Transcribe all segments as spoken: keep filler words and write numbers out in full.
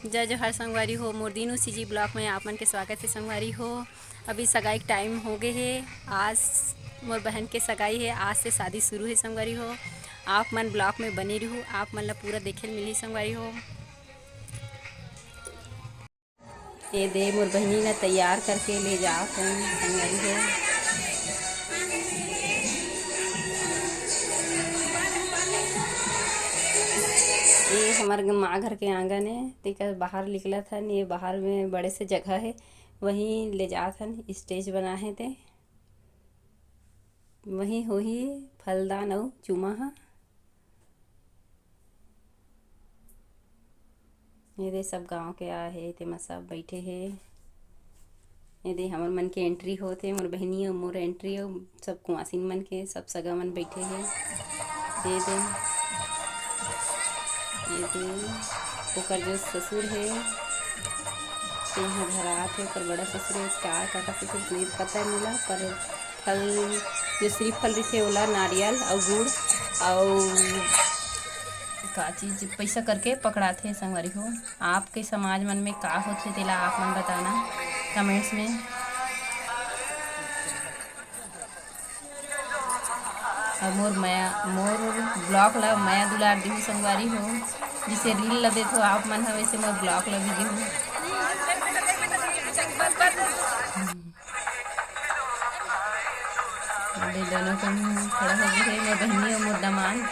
जय जोहार संगवारी हो, मोर दीनू सीजी ब्लॉग में आप मन के स्वागत है संगवारी हो। अभी सगाई के टाइम हो गए है, आज मोर बहन के सगाई है, आज से शादी शुरू है संगवारी हो। आप मन ब्लॉग में बने रहू, आप मन ला पूरा देखे ल मिलही संगवारी हो। ये दे मोर बहिनी ला तैयार करके ले जात हन संगवारी हो। ये हमर माँ घर के आंगन है, तेकर बाहर निकलत हन। ये बाहर में बड़े से जगह है, वहीं ले जात हन, स्टेज बना है ते वहीं होही फलदान अउ चूमा ह। ये दे सब गांव के आए हे, तेमा सब बैठे हे। ये दे हमर मन के एंट्री होत हे, मोर बहिनी अउ मोर एंट्री अउ सब कुआसिन मन के, सब सगा मन बैठे हे। ये दे, ये दे ओकर जो ससुर हे, तेहा धरात हे, ओकर बड़ा ससुर हे, का काका ससुर नहीं पता हे मोला, पर फल, जो श्रीफल रहिथे ओला, नारियल अउ गुड़ अउ का चीज, पैसा करके पकड़ाथे संगवारी हो। आपके समाज मन में का होथे तेला आप मन बताना कमेंट्स में। अउ मोर मया, मोर ब्लॉग ला मया दुलार दिहू संगवारी हो, जिसे रील ला देखो आप मन ह, वैसे मोर ब्लॉग ला भी दिहू। अबे दोनों कन खड़ा हो गए हे, मोर बहिनी अउ मोर दामाद।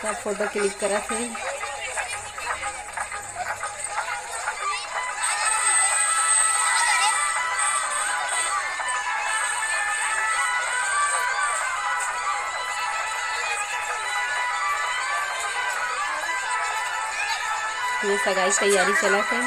सब फोटो क्लिक करत हे। ये सगाई तैयारी चलत हे।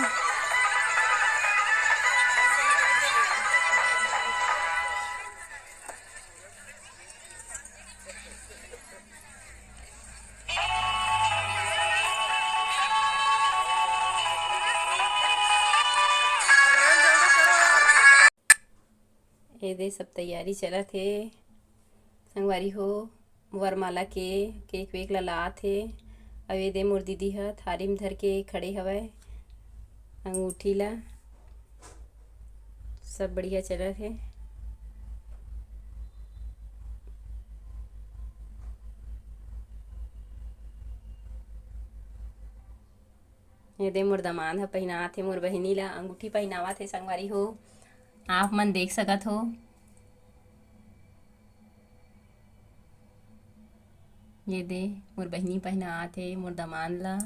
ये दे सब तैयारी चलत हे संगवारी हो। वरमाला के केक वेक ला लात हे। अउ ये दे मोर दीदी ह थारी म धर के खड़े हवय अंगूठी ला। सब बढ़िया चलत हे। ये दे मोर दमांद ह पहिनात हे मोर बहिनी ला, अंगूठी पहिनावत हे संगवारी हो, आप मन देख सकत हो। ये दे मोर बहिनी पहिनात हे मोर दमांद ला।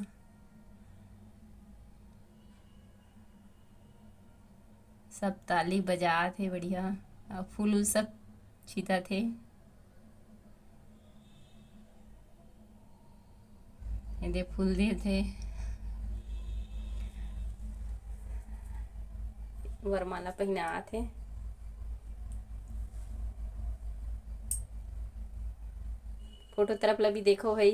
सब ताली बजात हे बढ़िया, अउ फूल उल सब छीतत हे। ये दे फूल देत हे, वरमाला पहिनात हे। फोटो तरफ ला भी देखो भाई,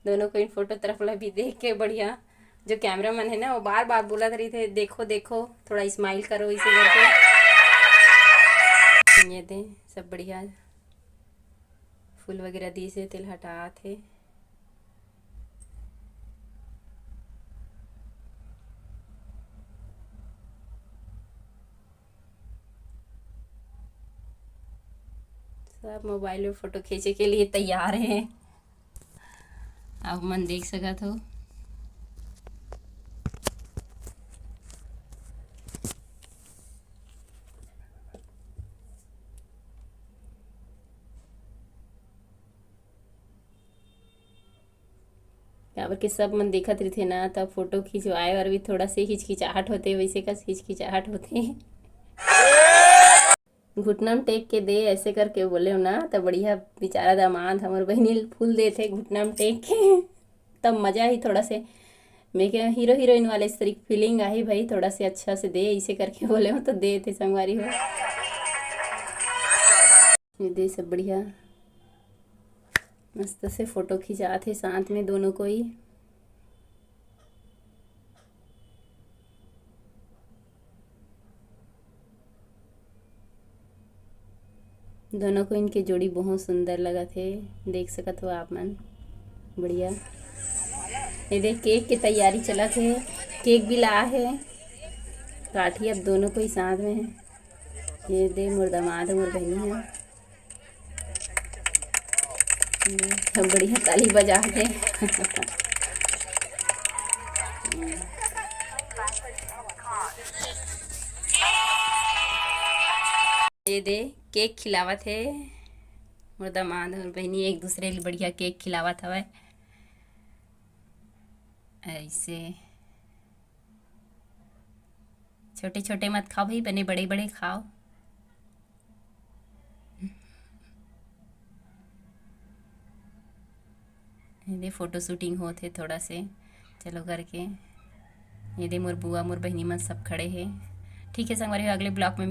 दोनों कोई फोटो तरफ ला भी देख के बढ़िया। जो कैमरा मैन है ना, वो बार बार बोलत रहिथे, "देखो, देखो, थोड़ा स्माइल करो," इसे करके। ये दे सब बढ़िया फूल वगैरह दिस हे, तेल हटात हे। सब मोबाइल में फोटो खींचे के लिए तैयार हैं। आप मन देख सकत हो। काबर के सब मन देखत रहिथे ना, त फोटो खिंचवाए बर भी थोड़ा से हिचकिचाहट होथे, वैसे कस हिचकिचाहट होथे। घुटना म टेक के दे, ऐसे करके बोले हो ना, त बढ़िया बेचारा दामाद हमर बहिनी ल फूल देथे घुटना म टेक के। तब मजा ही थोड़ा से, मैं क्या हीरो हीरोइन वाले इस तरीके फीलिंग आई भाई, थोड़ा से अच्छा से दे, इसे करके बोले हो तो दे थे संगवारी हो। ये दे सब बढ़िया मस्त से फोटो खिंचात हे साथ में दोनों कोई। दोनों को इनके जोड़ी बहुत सुंदर लगत हे, देख सकत हो आप मन। बढ़िया। ये देख, केक के तैयारी चलत हे। केक भी ला हे। काठी अब दोनों कोई साथ में हे। ये दे, मोर दमाद, मोर बहिनी हे। सब बढ़िया ताली बजा के। ये दे, केक खिलावत हे। मोर दमाद, मोर बहिनी एक दूसरे ले बढ़िया केक खिलावत हवय। ऐसे छोटे छोटे मत खाओ भाई, बने बड़े बड़े खाओ। ये दे, फोटो शूटिंग होत हे थोड़ा से, चलो करके। ये दे, मोर बुआ, मोर बहिनी मन सब खड़े हे। ठीक है संगवारी हो, अगले ब्लॉग में